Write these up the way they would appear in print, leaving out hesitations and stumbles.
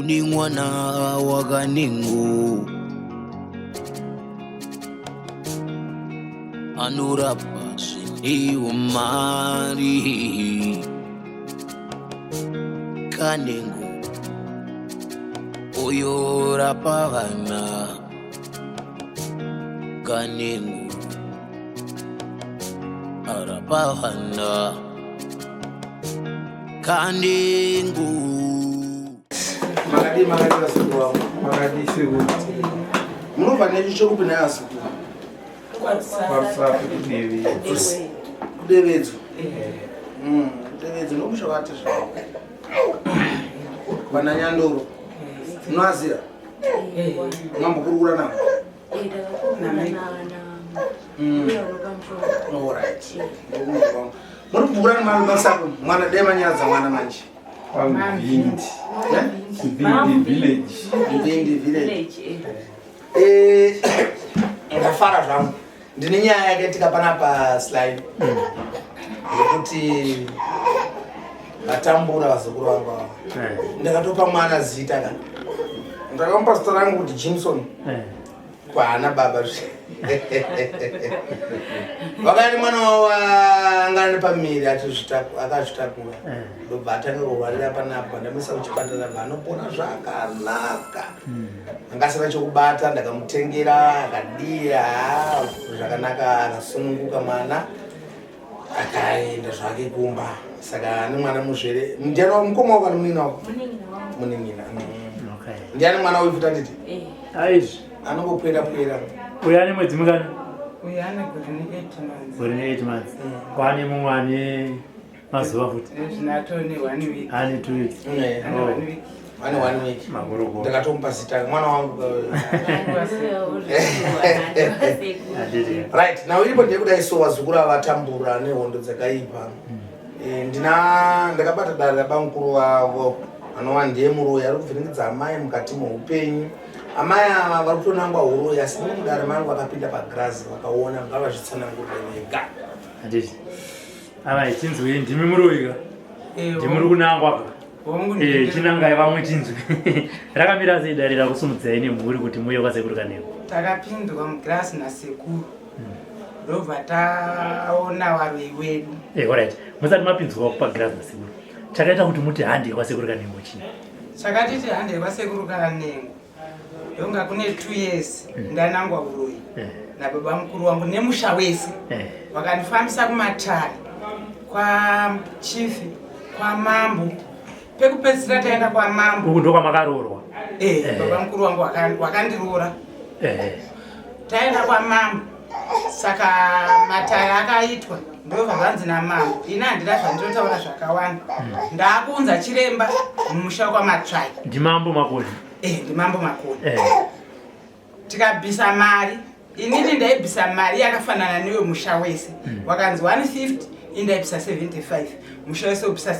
Kune mwana waKanengo anorapa zvine umari. Kanengo uyorapa vana. Kanengo arapa vana. Kanengo. Makadii makadii vazukuru vangu. Makadii sekuru. Munobva nechicho kupi nhai vazukuru? Kwarusape kudevedzo. Kudevedzo. Kudevedzo ndokusha kwati zvavo. Vana Nyandoro. Munoaziva? Mambokurukura navo? Alright. Muri kubvura nemasapo mwana dai manyaradza mwana manje. Kwamvindi. Eh? Mvindi village. Mvindi village. Eh, ndafara zvangu. Ndine nyaya yakaitika panapa slide. Yekuti vatambura vazukuru vangu ava. Ndakatopa mwana zita ka. Ndakamupa zita rangu kuti Jimson. Kwaana baba zve. Vakati mwana wavo anga ane pamiri akazvitakura. Ndobva atanga kurwarira panapa ndamuisa kuchipatara bva anopona zvakanaka. Anga asina chokubata ndakamutengera akadiya zvakanaka akasununguka mwana akaenda zvake kumba. Saka ane mwana muzvere. Ndiani wako mukoma wako kana munin'ina wako? Munin'ina. Ndiani mwana uyu futi anditi? Aizvi. Anongopwera pwera. Uyu ane mwedzi mingani? Uyu ane gore ne8 months. Gore ne8 months. Kwane mumwe ane mazuva futi. Zvinato ne 1 week. Ane 2 weeks. Ane 1 week. Ane 1 week. Makorokoro. Ndakatomupa zita mwana wangu. Handiti. Right, now iripo ndeyekudai so vazukuru ava vatambura nehondo dzakaipa. Ndina ndakabata dare rabamukuru vavo anova ndiye muroyi ari kuvhiringidza amai mukati meupenyu. Amai ava vari kutonangwa huroyi asi muri mudare mangu vakapinda pagirazi vakaona ngavazvitsanangurire vega. Handiti. Amai tinzwe ndimi muroyi ka? Ndimi muri kunangwa ka? Chinangai vamwe tinzwe. Rakamira sei dare rakusumudzai nemhuri kuti muuye kwasekuru Kanengo? Takapindwa mugirazi nasekuru. Ndobva taona varoyi wedu. Alright. Musati mapinzwa pagirazi nasekuru. Chakaita kuti muti hande kwasekuru Kanengo chii? Chakatiti hande kwasekuru Kanengo. Ndonga kune 2 years ndanangwa uroyi nababa mukuru wangu nemusha wese. Vakandifambisa kumatare kwachief kwamambo. Pekupedzisira taenda kwamambo. Uku ndokwamakaroorwa. Baba mukuru wangu wakandiroora. Taenda kwamambo. Saka matare akaitwa ndobva zvanzi namambo ini handina zvandinotaura zvakawanda. Ndakuunza chiremba mumusha kwaMatsvai. Ndimambo Makoni. Ndimambo Makoni. Tikabvisa mari. Inini ndaibvisa mari yakafanana newe musha wese. Wakanzi 150, ini ndaibvisa 75. Musha wese wobvisa 75.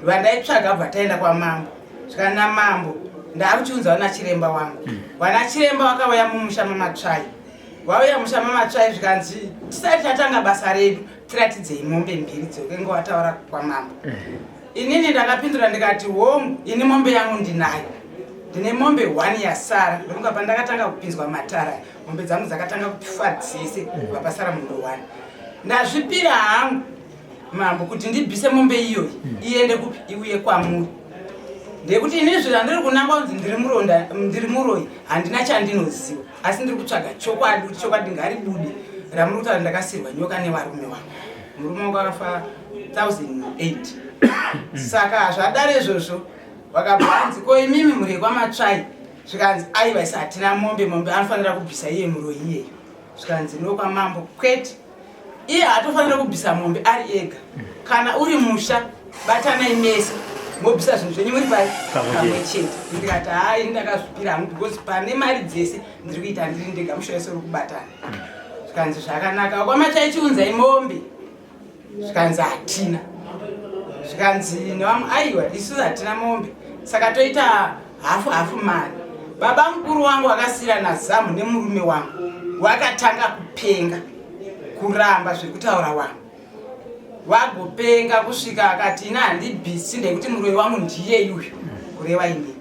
Vandaitsvaga bva taenda kwamambo. Zvikana mambo ndakuchiunza vana chiremba wangu. Vana chiremba vakauya mumusha mamatsvai. Vauya musha mamatsvai zvikanzi tisati tatanga basa redu tiratidzei mombe mbiri dzokenge wataura kwamambo. Inini ndakapindura ndikati hongu ini mombe yangu ndinayo. Ndine mombe 1 yasara. Ndofunga pandakatanga kupinzwa matara mombe dzangu dzakatanga kufa dzese kubva pasara mombe 1. Ndazvipira hangu mambo kuti ndibvise mombe iyoyi iende kupi iuye kwamuri. Ndekuti ini zvandiri kunangwa kunzi ndiri muronda ndiri muroyi handina chandinoziva asi ndiri kutsvaga chokwadi kuti chokwadi ngaribude ramuri kutaura ndakasirwa nyoka nevarume vangu. Murume wangu akafa 1008. Saka zvadaro izvozvo vakabva vanzi ko imimi mhuri yekwaMatsvai zvikanzi aiwa isi hatina mombe mombe anofanira kubvisa iye muroyi iyeyo. Zvikanzi ndokwamambo kwete iye haatofanira kubvisa mombe ari ega. Kana uri musha batanai mese mobvisa zvinhu zvenyu muri pari pamwe chete. Ndikati haa ini ndakazvipira hangu because pane mari dzese ndiri kuita ndiri ndega musha wese uri kubatana. Zvikanzi zvakanaka kwaMatsvai chiunzai mombe. Zvikanzi hatina. Zvikanzi nevamwe aiwa isu hatina mombe saka toita hafu hafu mari. Baba mukuru wangu akasira nazamu nemurume wangu wakatanga kupenga kuramba zvekutaura wangu. Vagopenga kusvika akati ini handibvisi ndekuti muroyi wangu ndiye uyu. Kureva inini.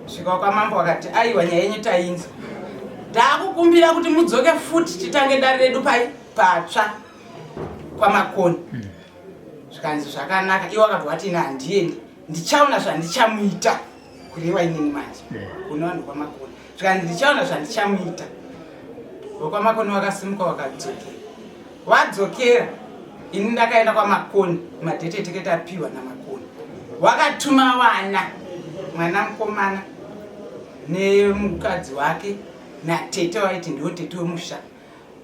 Svika kwamambo akati aiwa nyaya yenyu tainzwa. Ndakukumbira kuti mudzoke futi titange dare redu pai patsva kwaMakoni. Zvikanzi zvakanaka iwo akabva wati ini handiendi ndichaona zvandichamuita kureva inini manje kune vanhu kwaMakoni. Zvikanzi ndichaona zvandichamuita. WekwaMakoni wakasimuka wakadzokera. Wadzokera ini ndakaenda kwaMakoni madhete teke tapiwa naMakoni. Wakatuma wana mwana mukomana nemukadzi wake natete waiti ndiwo tete wemusha.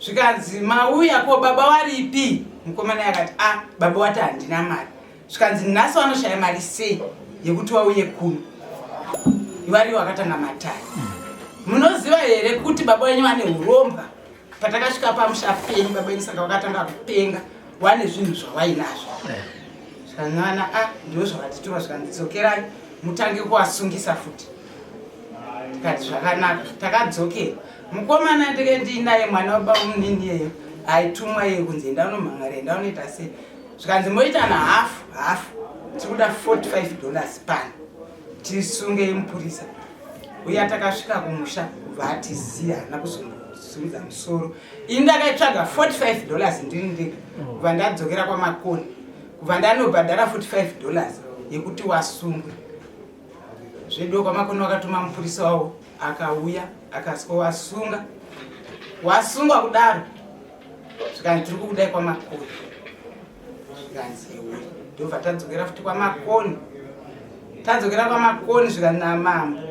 Zvikanzi mauya ko baba waripi? Mukomana akati ah baba wati handina mari. Zvikanzi nhasi wanoshaya mari sei yekuti wauye kuno? Vari wakatanga matare. Munoziva here kuti baba wenyu vane urombwa? Patakasvika pamusha penyu baba wenyu saka wakatanga kupenga wane zvinhu zvawainazvo. Zvikanzi vana ah ndizvo zvavatitora zvikanzi dzokerai mutange kuwasungisa futi. Tikati zvakanaka takadzokera. Mukomana ndike ndinaye mwana wababa munini iyeyo aitumwa iye kunzi enda unomhangara enda unoita sei. Zvikanzi moita na hafu hafu tiri kuda 45 dollars pano tisunge mupurisa. Uya takasvika kumusha kubva atiziya haana kuzombosimudza musoro. Ini ndakaitsvaga 45 dollars ndiri ndega kubva ndadzokera kwaMakoni kubva ndanobhadhara 45 dollars yekuti wasungwe. Zvedu kwaMakoni wakatuma mupurisa wavo akauya akaswa wasunga. Wasungwa kudaro zvikanzi tiri kukudai kwaMakoni. Zvikanzi iwe ndobva tadzokera futi kwaMakoni. Tadzokera kwaMakoni zvikanzi namambo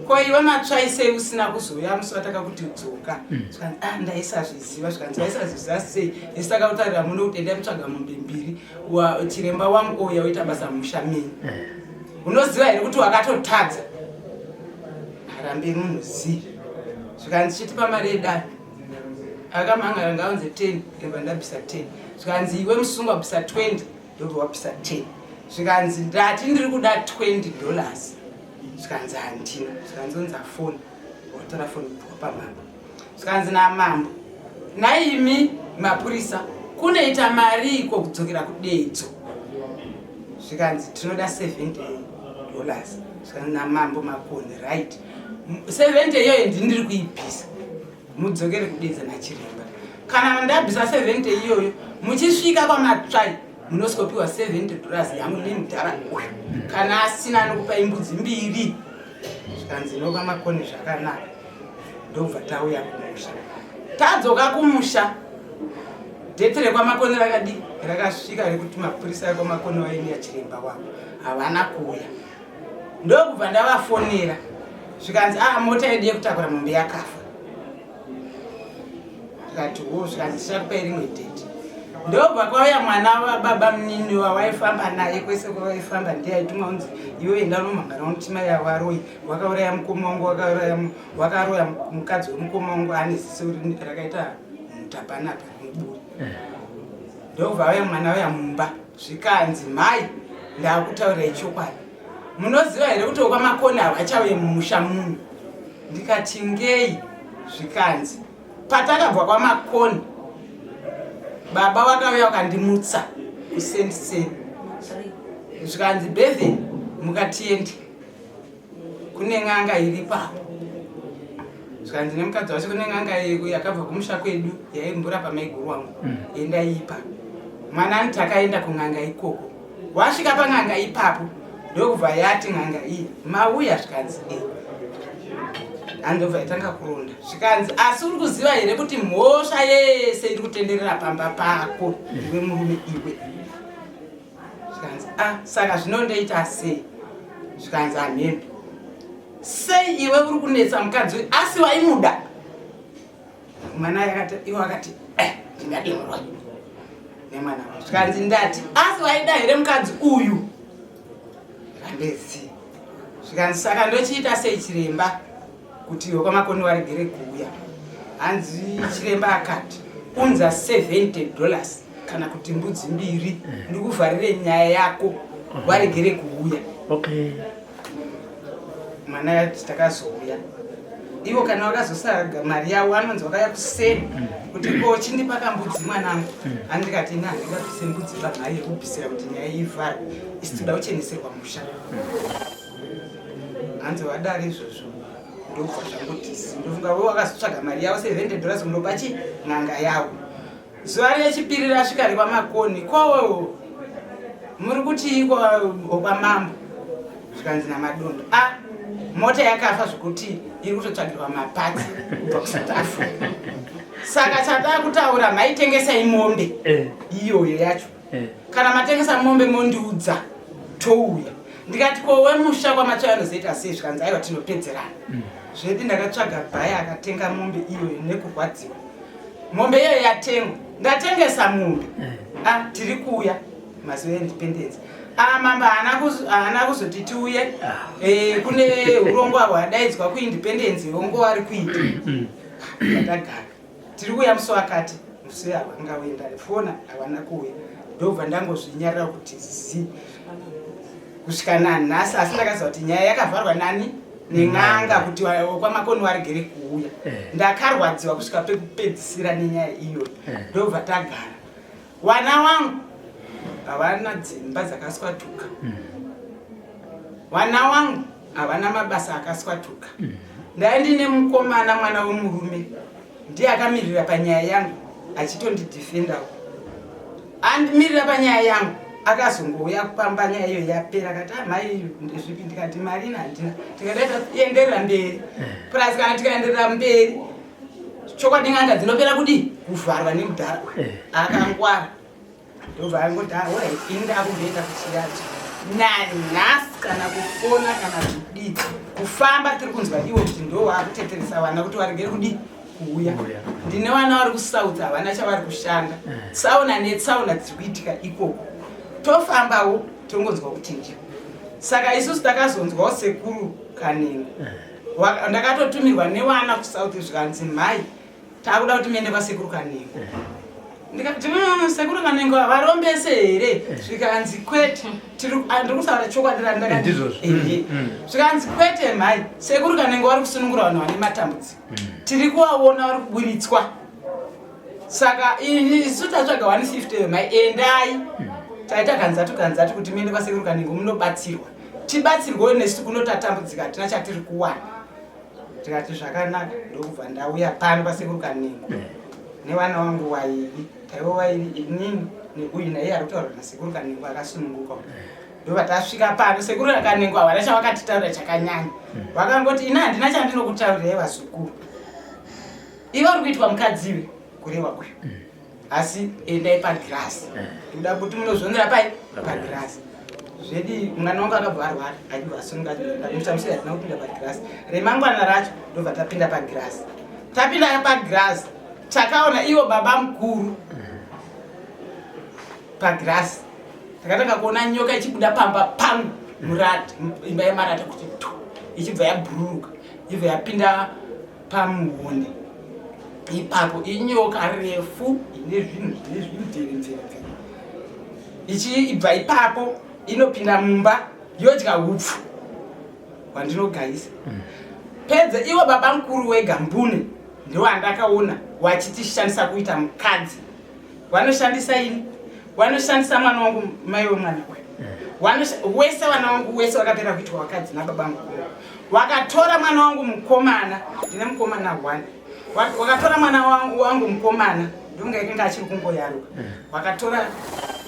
ko iwe matsvai sei usina kuzouya musi watakakuti dzoka? Zvikanzi ah ndaisazviziva. Zvikanzi waisazviziva sei? Isu takakutaurira muno kuti endai mutsvaga mombe mbiri chiremba wangu ouya oita basa mumusha menyu. Unoziva here kuti wakatotadza? Arambe munhu zii. Zvikanzi chitipa mari yedare. Akamhangara ngaunze 10 ndobva ndabvisa 10. Zvikanzi iwe musungwa bvisa 20 ndobva wabvisa 10. Zvikanzi ndati ndiri kuda 20 dollars. Zvikanzi handina. Zvikanzi unza foni. Watora foni wapa mambo. Zvikanzi namambo naimi mapurisa kunoita mari iko kudzokera kudedzo. Zvikanzi tinoda 70 dollars. Zvikanzi namambo Makoni right. 70 iyoyo ndiri kuibvisa. Mudzokere kudedza nachiremba. Kana ndabvisa 70 iyoyo muchisvika kwaMatsvai munosikopiwa 70 dollars yangu nemudhara uyu. Kana asina anokupai mbudzi mbiri. Zvikanzi nokwaMakoni zvakanaka. Ndobva tauya kumusha. Tadzoka kumusha dhete rekwaMakoni rakadi rakasvika rekuti mapurisa ekwaMakoni vainiya chiremba wavo havana kuuya. Ndokubva ndavafonera zvikanzi ah mota yedu yekutakura mombe yakafa. Ndikati wo zvikanzi tichakupai rimwe dhete. Ndobva kwauya mwana wababa munini wawaifamba naye kwese kwawaifamba ndiye aitumwa kunzi iwe enda unomhangara unotima yawaroi wakauraya mukoma wangu wakaroya mukadzi wemukoma wangu ane ziso rakaita mutapanapa rinobura. Ndobva auya mwana uya mumba zvikanzi mhai ndakutaurirai chokwadi. Munoziva here kuti wekwaMakoni havachauye mumusha muno? Ndikati ngei? Zvikanzi patakabva kwaMakoni baba vakauya vakandimutsa kuSendiseni. Zvikanzi Bevan mukatiende kune n'anga iri papo. Zvikanzi nemukadzi wacho kune n'anga yakabva kumusha kwedu yaimborapa maiguru wangu. Endai ipa. Mwana anoti takaenda kun'anga ikoko. Wasvika pan'anga ipapo ndokubva yati n'anga iyi mauya zvikanzi e. Andobva yatanga kuronda. Zvikanzi asi uri kuziva here kuti mhosva yese iri kutenderera pamba pako iwe murume iwe. Zvikanzi ah saka zvinondoita sei? Zvikanzi hamheno. Sei iwe uri kunetsa mukadzi uyu asi waimuda? Mwana akati iwe akati eh ndingade muroyi nemwana wangu. Zvikanzi ndati asi waida here mukadzi uyu? Handezi. Zvikanzi saka ndochiita sei chiremba kuti iwe kwaMakoni waregere kuuya? Hanzi chiremba akati unza 70 dollars kana kuti mbudzi mbiri ndikuvharire nyaya yako waregere kuuya. Okay. Mwana yati takazouya. Ivo kana vakazosaga mari yavo anonzi vakauya kuseni kuti ko chindipa kambudzi mwanangu. Andikati ini handingabvise mbudzi pamhari yekubvisira kuti nyaya ivharwe, isi toda kucheneserwa musha. Hanzi vadare izvozvo ndobva zvangotisi. Ndofunga vo vakazotsvaga mari yavo $70 kundopa chi n'anga yavo. Zuva rechipiri rasvika rekwaMakoni, kowewo muri kutii kwamambo? Zvikanzi naMadondo, a mota yakafa zvekuti iri kutotsvagirwa mapatsi kubva kuSouth Africa. Saka chataa kutaura maitengesai mombe iyoyo yacho. Kana matengesa mombe mondiudza touya. Ndikati ko wemusha kwaMatsvai anozoita sei? Zvikanzi aiwa tinopedzerana. Zvedi ndakatsvaga bhaya akatenga mombe iyoyo nekurwadziwa. Mombe iyoyo yatengwa, ndatengesa mombe. Ah, tiri kuuya mazuva eindependence. Ah, mambo haana kuzoti tiuye. Kune urongwa hwadaidzwa kuindependence hongo ari kuita. Ndakagara. Tiri kuuya musi wakati, musi havangauye, ndafona havana kuuya. Ndobva ndangozvinyarira kuti zi kusvika nanhasi, asi ndakaziva kuti nyaya yakavharwa nani nen'anga kuti kwaMakoni waregere kuuya. Ndakarwadziwa kusvika pekupedzisira nenyaya iyoyo. Ndobva tagara. Wana wangu havana dzimba dzakaswatuka. Wana wangu havana mabasa akaswatuka. Ndai ndine mukomana, mwana wemurume, ndiye akamirira panyaya yangu achitondidefendawo. Andimirira panyaya yangu akazongouya kupamba nyaya iyo yapera, akati amai ndezvipi? Ndikati mari ina handina. Tikadaita enderera mberi. Plus kana tikaenderera mberi chokwadi n'anga dzinopera kudii kuvharwa nemudhara uyu. Akangwara. Ndobva angoti alright, ini ndakumboenda kuchiradzo. Nanhasi kana kufona kana kudii kufamba tiri kunzwa iwo kuti ndo waakuteteresa vana kuti varegere kudii kuuya. Ndine vana vari kuSouth havana chavari kushanda. Tsaona netsaona dziri kuitika ikoko. Tofambawo tongonzwa kuti ndiwo. Saka isusu takazonzwawo sekuru Kanengo. Ndakatotumirwa nevana kuSouth zvikanzi mhai takuda kuti muende kwasekuru Kanengo. Ndikati sekuru Kanengo havarombese here? Zvikanzi kwete. Ndiri kutaura chokwadi randakati. Ndizvozvo. Ehe. Zvikanzi kwete mhai, sekuru Kanengo vari kusunungura vanhu vane matambudziko. Tiri kuvaona vari kuburitswa. Saka isu tatsvaga 150 mhai, endai. Taita kanzatu kanzatu kuti muende kwasekuru Kanengo munobatsirwa. Tibatsirwewo nesu kuno tatambudzika, hatina chatiri kuwana. Tikati zvakanaka, ndokubva ndauya pano pasekuru Kanengo. Nevana vangu vairi, taivo vairi inini neuyu naiye ari kutaura nasekuru Kanengo akasununguka. Ndobva tasvika pano, sekuru Kanengo havana chavakatitaurira chakanyanya. Vakangoti ini handina chandinokutaurirai vazukuru. Iwe uri kuitwa mukadziwe kurewa uyu. Asi endai pagirasi. Ndoda kuti munozvionera pai pagirasi. Zvedi mwana wangu akabva arwara, achibva asununga muchamusira hatina kupinda pagirasi. Remangwana racho ndobva tapinda pagirasi. Tapinda pagirasi takaona ivo baba mukuru pagirasi. Takatanga kuona nyoka ichibuda pamba pangu murata, imba yemarata kuti tu, ichibva yabhururuka, ibva yapinda pamuhonde ipapo. Inyoka refu ine zvinhu zvine zvimveremveremvere, ichibva ipapo inopinda mumba yodya hupfu hwandinogaisa. Pedze ivo baba mukuru wega mbune ndowandakaona wachitishandisa kuita mukadzi. Vanoshandisa ini, vanoshandisa mwana wangu, mai wemwana uyu, wese vana wangu wese vakapera kuitwa vakadzi nababa mukuru. Wakatora mwana wangu mukomana, ndine mukomana 1. Wakatora mwana wangu mukomana, ndonga ikanga achiri kungoyaruka. Wakatora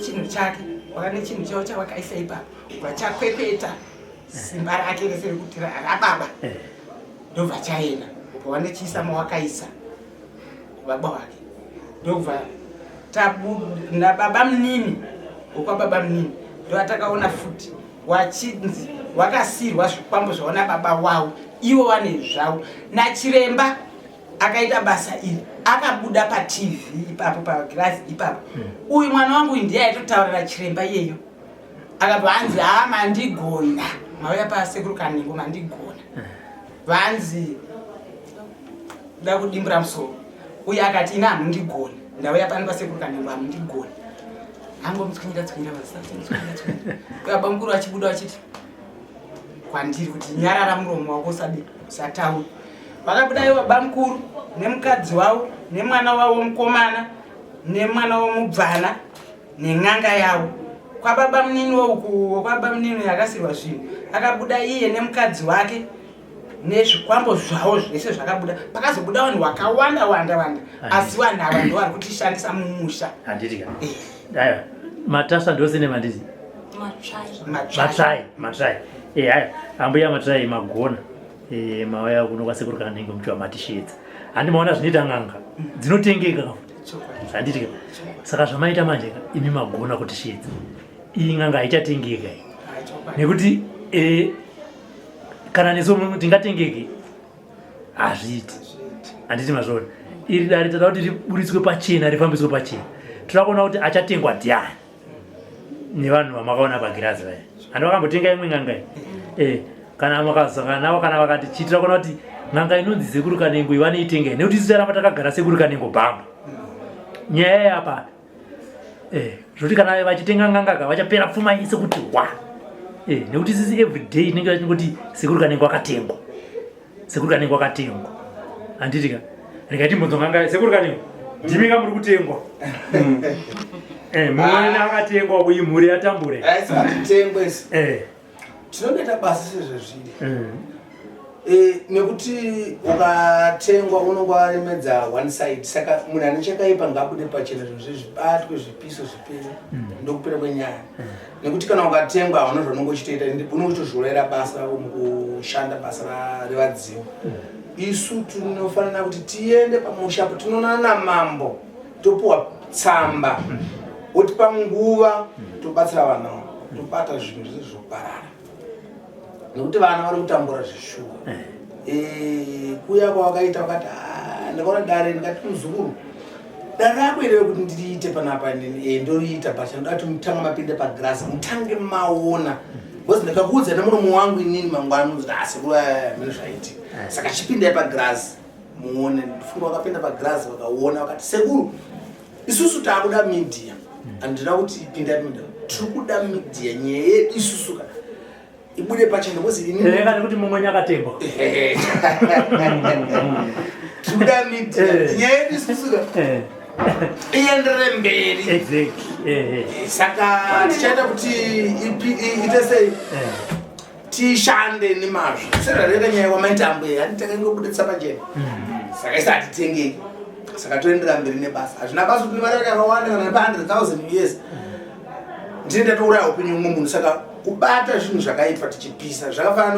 chinhu chake, wakane chinhu chavo chavakaisa ipapo, vachakwepeta simba rake rese rekuti rababa. Ndobva chaenda, ubva wandichiisa mawakaisa baba wake. Ndobva nababa munini, wokwa baba munini ndovatakaona futi wachinzi wakasirwa zvikwambo zvaona baba wavo, ivo vane zvavo. Nachiremba akaita basa iri akabuda paTV ipapo pagirazi ipapo. Uyu mwana wangu ndiye aitotaurira chiremba iyeyo, akabva anzi haa mandigona, mauya pasekuru Kanengo mandigona. Vanzi da kudimbura musoro uye akati ina hamundigoni, ndauya pano pasekuru Kanengo hamundigoni. Angomutswinyira tswinyira vasatsunyira baba mukuru achibuda achiti kwandiri kuti nyarara muromo wako usadi usataura. Vakabuda ivo bamukuru nemukadzi wavo nemwana wavo mukomana nemwana womubvana nen'anga yavo. Kwababa munini wouku kwababa munini akasirwa zvinhu akabuda iye nemukadzi wake nezvikwambo zvavo zvese zvakabuda. Pakazobuda vanhu vakawanda wanda wanda, asi vanhu ava ndo vari kutishandisa mumusha. Handiti ka? Aiwa, matasva ndosine manditi matsvai matsvai. Haya, ambuya matsvai, magona. Mauya kuno kwasekuru Kanengo muchiwa matishedza. Handi maona zvinoita n'anga dzinotengeka futi, handiti ka? Saka zvamaita manje ka, imi magona kutishedza. Iyi n'anga haichatengeka iyi, nekuti kana nesu tingatengeke hazviiti, handiti mazviona? Iri dare tada kuti riburitswe pachena, rifambiswe pachena. Toda kuona kuti achatengwa ndiani nevanhu vamakaona pagirazi vaya. Handi vakambotenga imwe n'anga iyi? Kana makazosangana navo, kana vakati chiitira kuona kuti n'anga inonzi Sekuru Kanengo iyi vanoitenga iyi, nekuti isu taramba takagara Sekuru Kanengo bhamba nyaya yapana. Zvekuti kana vachitenga n'anga ka, vachapera pfuma yese kuti wa. Nekuti sisi everyday tinenge vachingoti Sekuru Kanengo akatengwa, Sekuru Kanengo akatengwa, handiti ka? Regai timbonzwa n'anga. Sekuru Kanengo, ndimi ka muri kutengwa? Mumwe akatengwa kuyi mhuri yatambure. Hatitengwe isu. Tinongoita basa sezvazviri. Nekuti ukatengwa unonge waremedza one side. Saka munhu ane chakaipa ngaabude pachena, zvinhu zvezvibatwe, zvipiso zvipere, ndokupera kwenyaya. Nekuti kana ukatengwa hauna zvaunonge uchitoita, unonge uchitozviurayira basa rako mukushanda basa revadzimu. Isu tinofanira kuti tiende pamusha apo, tinoonana namambo, topuwa tsamba, wotipa nguva, tobatsira vana, tobata zvinhu zvese zvoparara, nekuti vana vari kutambura zvishuwa. Kuya kwavakaita vakati, "Ah," ndakaona dare, ndikati, "Muzukuru, dare rako iri kuti ndiriite panapa ndoriita, but ndoda kuti mutange mapinda pagirasi, mutange maona, because ndikakuudza nemuromo wangu inini, mangwana munozoti asekuru mune zvaitika. Saka chipindai pagirasi muone." Ndifunga vakapinda pagirasi, vakaona, vakati, "Sekuru, isusu taakuda media." Handina kuti pindai media, tiri kuda media, nyaya yedu isusu ka ibude pachena, because inini Rega, nekuti mumwe nyakatengwa. Tiri kuda media, nyaya yedu isusu ka ienderere mberi. Exactly. Saka tichaita kuti ite sei, tishande nemazvo sezvareka nyaya kwamaitambo hati takangobuditsa pachena. Saka isi hatitengeki, saka toendera mberi nebasa. Hazvina basa kuti mari yakawanda kana pa 100,000 years, ndine ndatouraya upenyu umwe munhu. Saka kubata zvinhu zvakaipa tichipisa, zvakafanana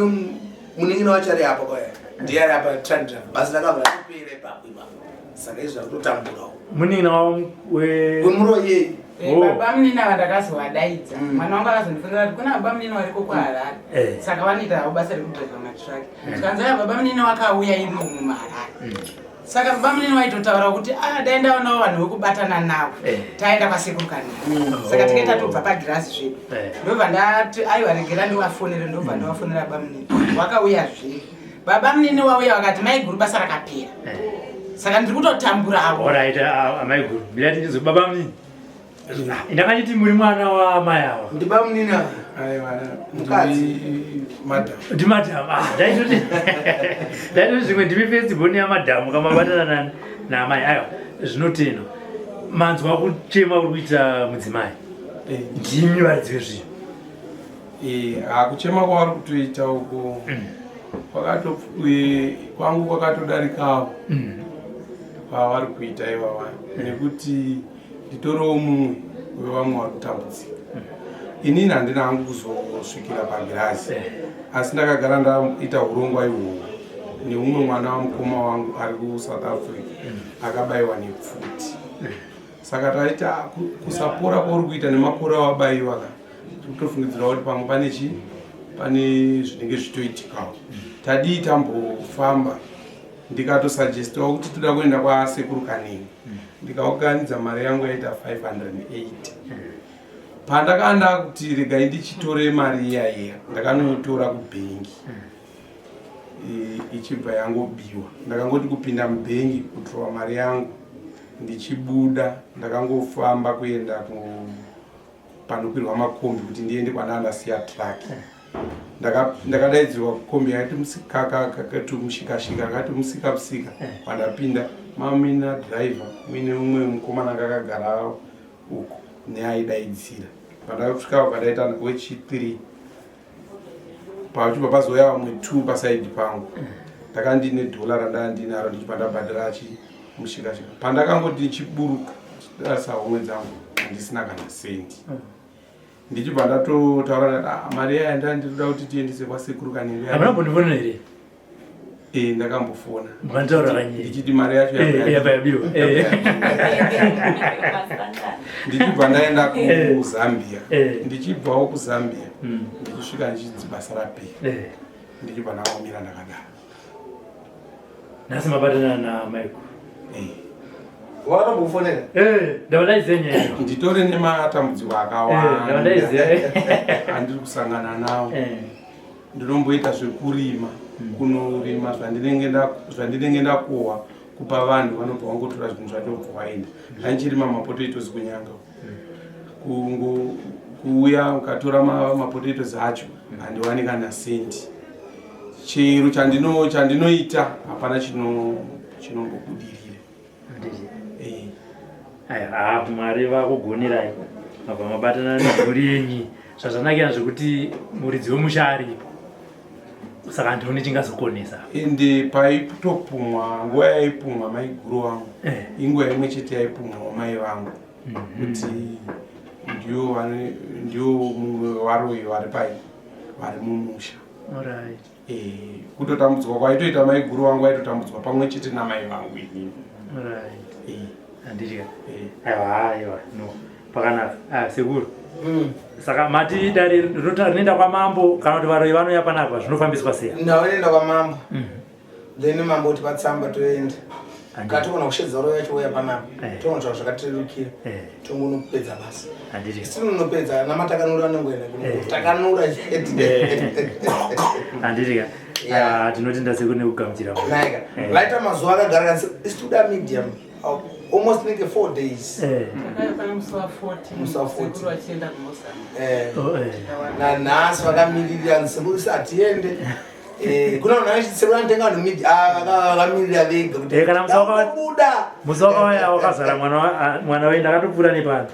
nemunin'ina wacho ari apa kwaya, ndiye ari apa truck, basa rakabva ratopera ipapo ipapo. Saka izvi zvakutotamburawo. Munin'ina wavo wemuroyi yeyi. Baba munini ava ndakazovadaidza. Mwana wangu akazondifonera kuti kuna baba munini variko kuHarare. Saka vanoita havo basa rekudhiraivha matraki. Zvikanzi aya baba munini wakauya imomo muHarare. Saka baba munini vaitotaura kuti a dai ndaonawo vanhu vekubatana navo, taenda kwasekuru Kanengo. Saka tikaita tobva pagirazi zvedu. Ndobva ndati, "Aiwa, regera ndivafonere." Ndobva ndavafonera baba munini, wakauya zvedu. Baba munini wauya vakati, "Maiguru, basa rakapera." Saka ndiri kutotamburawo. Alright, amaiguru, ndati ndizwe baba munini. Ndakachiti muri mwana waamai ava. Ndibamunini ava. Aiwa. Mukadzi. Ndi madam. Ndimadhamu. Ah, ndaitoti zvimwe ndimi first born yamadhamu kamabatana naamai. Aiwa, zvinotendwa. Manzwa kuchema kuri kuita mudzimai. Ndimi varidzi vezvinhu. Hakuchema kwavari kutoita uko kwangu kwakatodarikawo kwavari kuita ivava, nekuti nditoriwo mumwe wevamwe vari kutambudzika. Inini handina hangu kuzosvikira pagirazi, asi ndakagara ndaita urongwa ihwohwo neumwe mwana wamukoma wangu ari kuSouth Africa akabayiwa nepfuti. Saka taita kusapora kwauri kuita nemakore awabayiwa ka, tikutofungidzira kuti pamwe pane chi pane zvinenge zvichitoitikawo. Tadii tambofamba, ndikatosuggestawo kuti toda kuenda kwasekuru Kanengo. Ndikaunganidza mari yangu yaita 580. Pandakanda kuti regai ndichitore mari iya iya, ndakanoitora kubhengi, ichibva yangobiwa. Ndakangoti kupinda mubhengi kutorwa mari yangu, ndichibuda ndakangofamba kuenda panokwirwa makombi kuti ndiende kwandanga ndasiya truck. Ndakadaidzirwa kukombi yakati musikakakati mushikashika akati musika musika eh. Pandapinda mamina driver muine mumwe mukomana anga akagara uko neaidaidzira. Pandasvika ukadaita wechi 3 pachibva pazouya vamwe 2 pasaidi pangu. Ndakanga ndine dhola randanga ndinaro, ndichibva ndabhadhara achi mushikashika. Pandakangoti ndichiburuka tarisa homwe dzangu, handisina kana sendi. Ndichibva ndatotaura ndati, ah, mari yaya ndandiroda kuti tiendese kwasekuru Kanenge. Hamuna kumbondifonera here? Eh, ndakambofona. Mukanditaura kanyii? Ndichiti mari yacho eh, yabva yabiwa. Eh. Ndichibva ndaenda kuZambia. Ndichibvawo kuZambia ndichisvika ndichinzi basa rapera. Ndichibva ndangomira ndakadaro. Nhasi mabatana naMichael. Wakatombofonera? Eh, ndava ndaiziva nyaya iyo. Nditore nematambudziko Eh, ndava akawanda ndaiziva. andiri kusangana nawo. Ndinomboita zvekurima, kunorima zvandinenge ndakohwa kupa vanhu, vanobva vangotora zvinhu zvacho ubva waenda. Ndandichirima mapotatoes kuNyanga, kungo kuuya ukatora mapotatoes acho handiwani kana sendi. Chero chandinoita hapana chinombobudirira. Aiwa, Mwari vakugonerai, mabva mabatana nemhuri yenyu zvazvanakira zvekuti muridzi wemusha aripo, saka handioni chingazokonesa. Ende paitopumwa, nguva yaipumwa maiguru vangu inguva imwe chete yaipumwawo mai vangu kuti ndiyo mumwe wevaroyi vari pai vari mumusha. Kutotambudzwa kwaitoita maiguru vangu vaitotambudzwa pamwe chete namai vangu inini. Handitya. Aiwa, aiwa, no, pakanaka. Ah, sekuru, saka mati dare rinoenda kwamambo kana kuti varoyi vanouya panapa, zvinofambiswa sei? Ndaunoenda kwamambo, then mambo kuti patsamba toenda. Katogona kushedza royo yacho uya panapa, toona zvaka zvakatirerukira, tongonopedza basa. Handiti. Tinonopedza namatakanura anongoenda takanura chete. Handiti ka? Yeah. Ah, tinotenda sekuru nekugamuchira. Naika vaita mazuva akagara kanzi isitoda medium, almost nenge 4 days. Takauya musi wa 14. Musi wa 14. Sekuru vachienda kuMozambique. Oh. Nanhasi vakamirira sekuru si hatiende. Kuna vanhu vachiti sekuru anotenga vanhu midi, ah, vakamirira vega kuti Kana musi buda. Musi wakauya wakazara mwana mwana wenyu, ndakatopfuura nepano.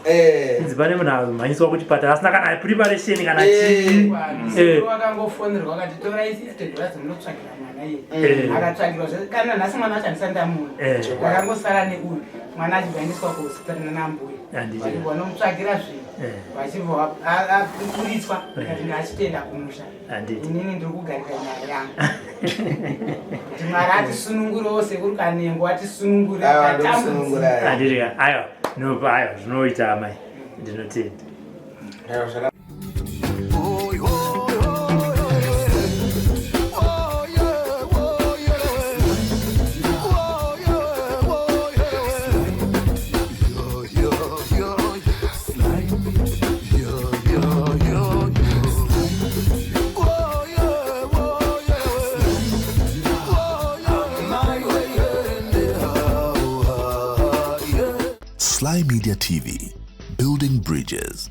Inzi pane munhu amhanyiswa kuchipatara asina kana preparation kana chii. Sekuru vakangofonerwa vakati torai $50 munotsvagira mwana iye. Akatsvagirwa kana nhasi mwana wacho handisati ndamuona. Ndakangosara neuyu mwana achibva aendeswa kuhospitari nanambuya. Handiti. Vachibva vanomutsvagira zvinhu. Vachibva aburitswa ndikati ngaachitoenda kumusha. Handiti. Inini ndiri kugarira nyaya yangu kuti Mwari atisunungurewo, sekuru Kanengo atisunungure. Aiwa, ndokusunungurai. Handiti ka? Aiwa, no, aiwa, zvinoita amai, ndinotenda. Aiwa, Sly Media TV, building bridges.